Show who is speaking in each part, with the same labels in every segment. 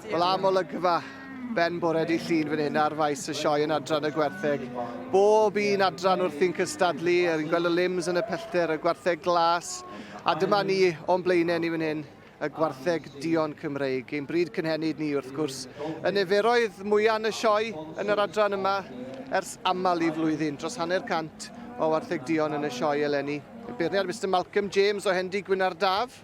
Speaker 1: Wel am olygfa ben bore di llun fan hyn ar faes y sioe yn adran y gwartheg. Bob un adran wrthi'n cystadlu, er yn gweld y limbs yn y pellter, y gwartheg glas, a dyma ni o'n blaenau ni fan hyn, y gwartheg duon Cymreig, ein bryd cynhenid ni wrth gwrs. Y niferoedd mwyaf yn y sioe yn yr adran yma ers aml i flwyddyn, dros hanner cant o wartheg duon yn y sioe eleni. Y beirniad Mr Malcolm James o Hendy Gwynar Daf,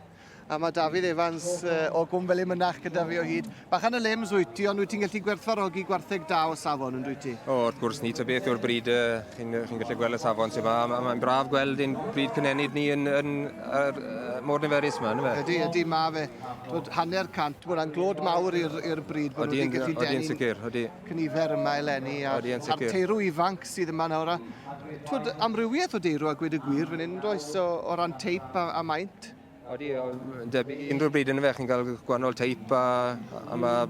Speaker 1: A mae Dafydd Evans uh, o Gwm Felin Mynach gyda fi o hyd. Bachan y limbs wyt ti, ond wyt ti'n gallu gwerthfawrogi gwartheg da o safon yn dwyt ti?
Speaker 2: O, wrth gwrs ni, ta beth yw'r bryd, uh, chi'n chi gallu gweld y safon sy'n yma. Mae'n braf gweld ein bryd cynhenid ni yn, yn, yn, yn mor niferus yma, ynddo fe?
Speaker 1: Ydy, ydy, mae fe. Twyd, hanner cant, mae hwnna'n glod mawr i'r bryd bod nhw wedi gallu denu
Speaker 2: sicr, ydy.
Speaker 1: cynifer yma eleni a'r,
Speaker 2: ydy,
Speaker 1: a'r teirw ifanc sydd yma nawr. A, twyd, amrywiaeth o deirw a gweud y gwir fan hyn, does, o, o ran teip a, a maint.
Speaker 2: Odi, yn debyg i unrhyw bryd yn fe, chi'n cael gwahanol teip a, a mae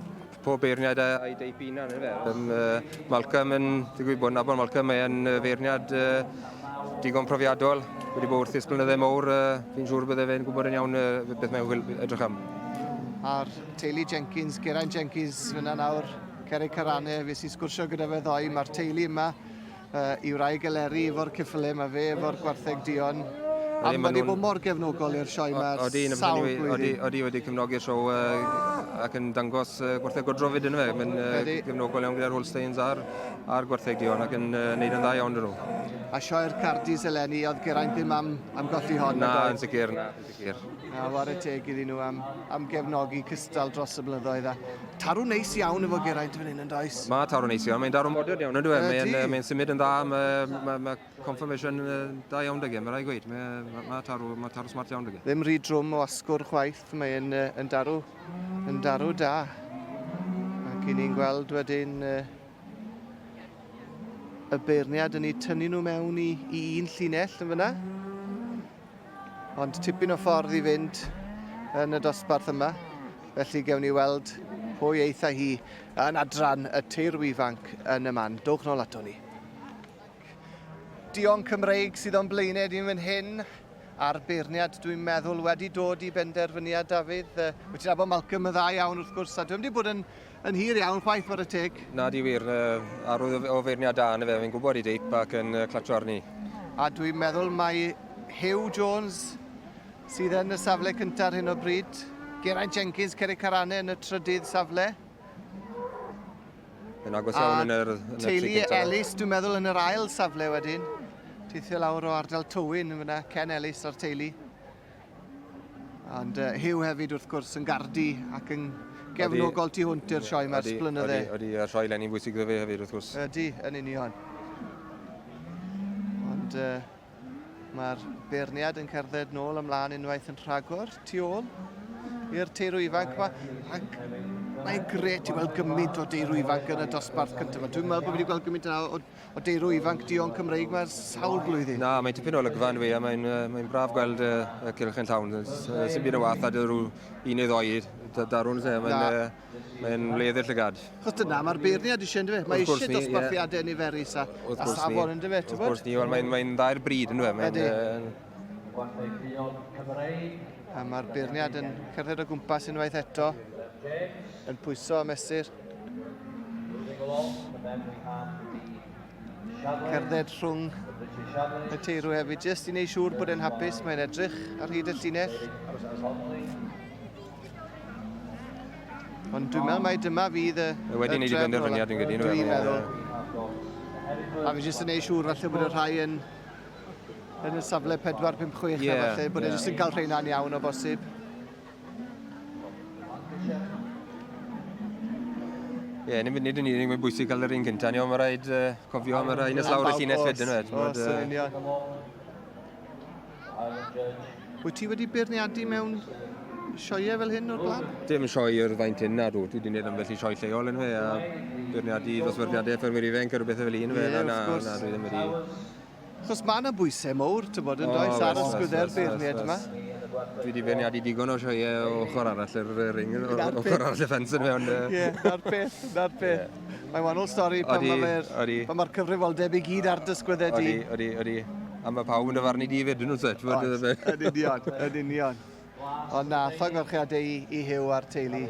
Speaker 2: pob beirniad a'i deip hunan yn fe. Um, uh, Malcolm yn, digwydd bod yn nabod Malcolm, mae'n feirniad uh, digon profiadol, wedi bod wrth ys blynydde mawr, uh, fi'n siŵr bydde fe'n gwybod yn iawn uh, beth mae'n edrych am.
Speaker 1: A'r teulu Jenkins, Geraint Jenkins fyna nawr, Cerig Carane, fe sy'n sgwrsio gyda fe ddoe, mae'r teulu yma Uh, i wraig Eleri efo'r ceffyle, mae fe efo'r gwartheg duon. A mae wedi bod mor gefnogol i'r sioe yma ers sawl blwyddyn.
Speaker 2: Odi, odi wedi cefnogi'r sioe uh, ac yn dangos uh, gwartheg godro fyd yn fe. Mae'n uh, gefnogol iawn gyda'r Holsteins a'r, a'r gwartheg duon ac yn uh, neud yn dda iawn dyn nhw.
Speaker 1: A sioe'r Cardis eleni, oedd Geraint ddim am, am golli hon.
Speaker 2: Na, yn sicr, na, yn sicr.
Speaker 1: Na, ware teg iddyn nhw am, am gefnogi cystal dros y blynyddoedd. A tarw neis iawn efo Geraint fan hyn yn does?
Speaker 2: Mae tarw neis iawn, mae'n darw modern iawn, yndyw e? Mae'n mae symud yn dda, mae, mae, mae confirmation da iawn dyg e, mae rhaid gweud. Mae, mae, mae, tarw, mae tarw smart iawn dyg e.
Speaker 1: Ddim rhy drwm o asgwr chwaith, mae'n yn darw, yn darw da. Ac i ni'n gweld wedyn y beirniad yn eu tynnu nhw mewn i, i un llinell yn fyna. Ond tipyn o ffordd i fynd yn y dosbarth yma, felly gewn ni weld pwy eitha hi yn adran y teirw ifanc yn y man. Dowch nôl ato ni. Dion Cymreig sydd o'n blaenau ni'n fan hyn, a'r beirniad dwi'n meddwl wedi dod i benderfyniad Dafydd. Wyt ti'n nabod Malcolm yn dda iawn wrth gwrs, a dwi'n wedi bod yn, yn hir iawn chwaith fod y teg.
Speaker 2: Na di wir, arwydd o feirniad da yn y fe, fi'n gwybod i deip ac yn clatio arni.
Speaker 1: A dwi'n meddwl mai Huw Jones sydd yn y safle cyntaf ar hyn o bryd. Geraint Jenkins, Cerig Carane yn y trydydd safle.
Speaker 2: Yn agos iawn yn yr... Yn
Speaker 1: teulu Ellis, dwi'n meddwl, yn yr ail safle wedyn. Teithio lawr o ardal Tywyn yn fyna, Ken Ellis a'r teulu. Ond uh, Huw hefyd wrth gwrs yn gardi ac yn gefnogol tu hwnt i'r sioe mae'r blynydde.
Speaker 2: Ydy, ydy, a'r sioe Lenny'n bwysig iddo fe hefyd wrth gwrs.
Speaker 1: Ydy, yn union. Ond uh, Mae'r beirniad yn cerdded nôl ymlaen unwaith yn rhagor tu ôl i'r teirw ifanc yma. Ac mae'n gret i weld gymaint o deirw ifanc yn y dosbarth cyntaf. Dwi'n meddwl bod fi wedi gweld gymaint yna o, o deirw ifanc dion Cymreig mae'r sawl blwyddyn.
Speaker 2: Na, mae'n tipyn o olygfa yn dwi, a mae'n mae braf gweld y, y cylch yn llawn. Sy'n byd o wath a rhyw un neu ddoi darwn, mae'n Mae'n wledd i'r llygad.
Speaker 1: Chos dyna mae'r beirniad eisiau, ynddo fe? Mae eisiau dosbarthiadau yeah. niferus a, a safon, ynddo fe?
Speaker 2: Wrth gwrs ni, wel, mae'n mae dda i'r bryd, ynddo fe?
Speaker 1: Mae'n, A mae'r beirniad yn cerdded o gwmpas unwaith eto, yn pwyso a mesur. Cerdded rhwng y teirw hefyd, jyst i wneud siŵr bod e'n hapus. Mae'n edrych ar hyd y llinell. Ond dwi'n meddwl mai dyma fydd y...
Speaker 2: Wedi wneud i benderfyniad yn gyda
Speaker 1: Dwi'n meddwl. A fi jyst yn neud siŵr falle bod y rhai yn, yn y safle 4, 5, 6 yeah, falle, bod yeah. e jyst yn cael rheina'n iawn o bosib.
Speaker 2: Ie, yeah, nid, nid yn unig mae'n bwysig cael yr un cyntaf, ni, ond mae rhaid uh, cofio am y rhai nes lawr y llinell fyd yn
Speaker 1: Oes, yn union. Wyt ti wedi beirniadu mewn sioeau fel hyn o'r blaen?
Speaker 2: Dim sioe o'r faint hyn, na dw. Dwi wedi gwneud ambell i sioe lleol yn fe, a beirniadu dosbarthiadau ffermwyr ifanc a rhywbeth fel un fe. Na, na, na, dwi ddim wedi...
Speaker 1: Achos mae yna bwysau mowr, ti'n bod, yn does, ar ysgwydde'r beirniad yma.
Speaker 2: Dwi wedi beirniadu digon o sioeau o ochr arall yr ring, o ochr arall y ffens yn mewn.
Speaker 1: Ie, na'r peth, na'r peth. Mae'n wahanol stori pan mae'r cyfrifoldeb i gyd ar dy sgwyddau
Speaker 2: di. Odi, odi, odi. A mae pawb yn dyfarnu di fyd, yn nhw,
Speaker 1: Oes, yn union, yn union. Ond na, llongyfarchiadau i, i Huw a'r teulu.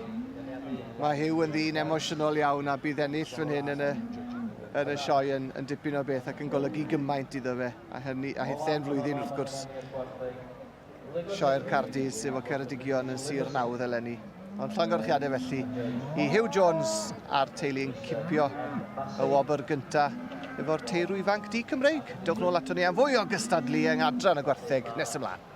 Speaker 1: Mae Huw yn ddyn emosiynol iawn a bydd ennill fan hyn yn y, yn y sioe yn, yn dipyn o beth ac yn golygu gymaint iddo fe. A hynny, a hithe'n flwyddyn wrth gwrs. Sioe'r Cardis efo Ceredigion yn Sir Nawdd eleni. Ond llongyfarchiadau felly i Huw Jones a'r teulu'n cipio y wobr gynta efo'r teirw ifanc du Cymreig. Dewch nôl ato ni am fwy o gystadlu yng Ngadran y Gwartheg nes ymlaen.